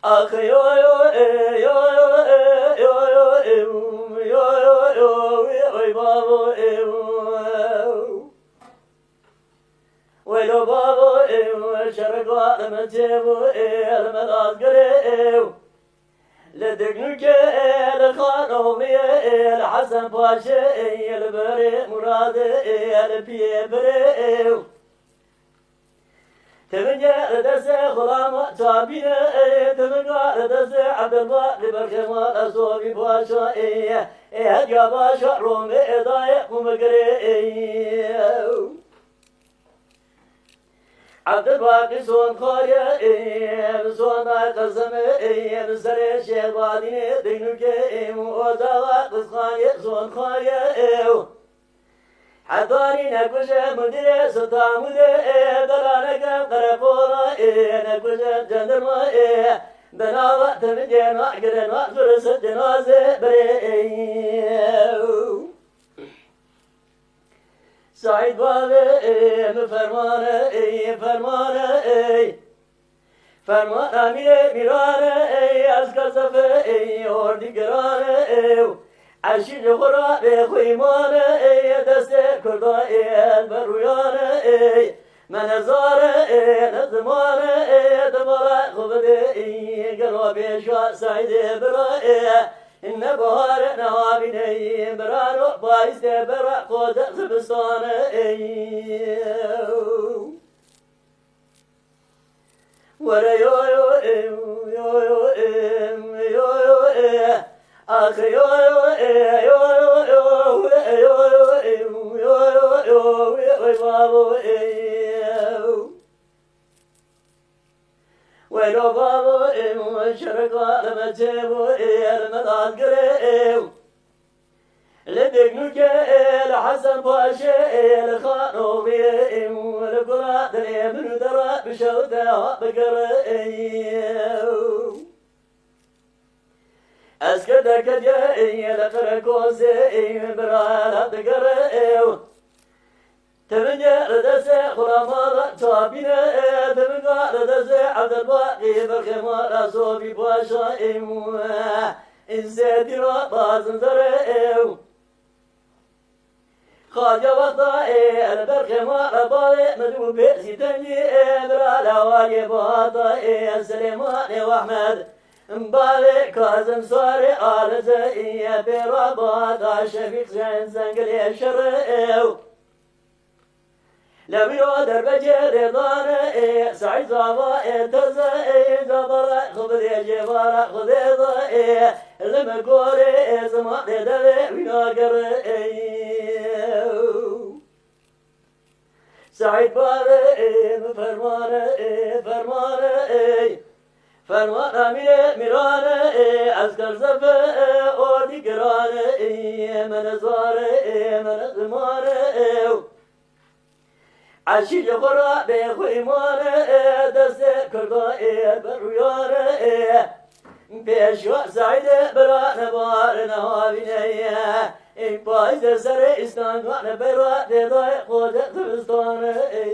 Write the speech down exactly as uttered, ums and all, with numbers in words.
Ax yo yo e, yo yo e, yo yo e, yo yo yo, oy babo e. Welo babo e, şerga me çevo e, me dazgere e. Li Diknûkê e, li Xanoxiyê e, li Hesen Paşê e, li Berê Muradê e, li Piyê Birê e. Tevingê li destê Xulama Çabîne e, tevinga li destê Ebdulbaqî Berxêma Esovî Paşa e, e hediya başa Romê e dayê Qumigirê e. Ebdulbaqî Sondxarê e, Sonda Qezemê e, li serê Şêxbadînê Diknûkê e, Ocaxa Qizxanê Sondxarê e. Hetanî nekuje mudirê Sultan Mudê, e, delaneke qereqola, e, nekuje cendirma, e, benava temidê na gire na zurisi cenaze bire, e. Saîd bavê, e, mi fermane, e, fermane, e. Ferman emîrê mîrane ey, esker zefe ey, ordî girane ew. Eşî ji xwe ra bê xwe îmane ey, destê kurda ey, el berûyane ey. Me nezare ey, ne zimane ey, di mala xwe bide ey, gelo bêşa Seîdê bira ey. Ne bahare ne havîne ey, birano payîzê bira xwe de zivistane ey. Were yo yo e, yo yo e, yo yo e. Ax yo yo e, yo yo yo, yo yo e, yo yo yo, oy babo e. Welo babo e, şerka me çevo e, me dazgire e. Li Diknûkê, li Hesen Paşê, li Xanoxiyê, li Gula dilê min û te re bi şewte hat bigere. Esker derketiye, li Qerekosê, bira hat digere. Tevinge li destê Xulamala Çapîne, tevinga li destê Ebdulbaqî Berxêma Resovî Paşa ê. Însê dîra bazin zere ew. Xadiya wexta ê, el Berxêma Rebavê min û pêsî tengî ê, bira lawaliyê bahata ê, Silêmanê Wehmed. Bavê Kazim Sarê Alize ê, pê rabahata Şefîq Şen Zengilê şere ew. Lewî o derbecê rêdane ê, Seîd Zava ê teze ê, Zava re xibirê cêvara xwedê de ê, li min korê ê, zimanê devê wî nagere ê. Seîd bavê ê, min fermane ê, fermane ê. Ferman emîrê mîrane ê, esker zefe ê, ordî girane ê, me nezare ê, me nezimane ê. Eşî ji xwe re bê xwe îmane ê, destê Kurda ê, berûyane ê. Pêşwa Seîdê bira nebar nehavîne ye. Ê payîzê serê îstan gane beyra dê dayê xwe de zivistane ê.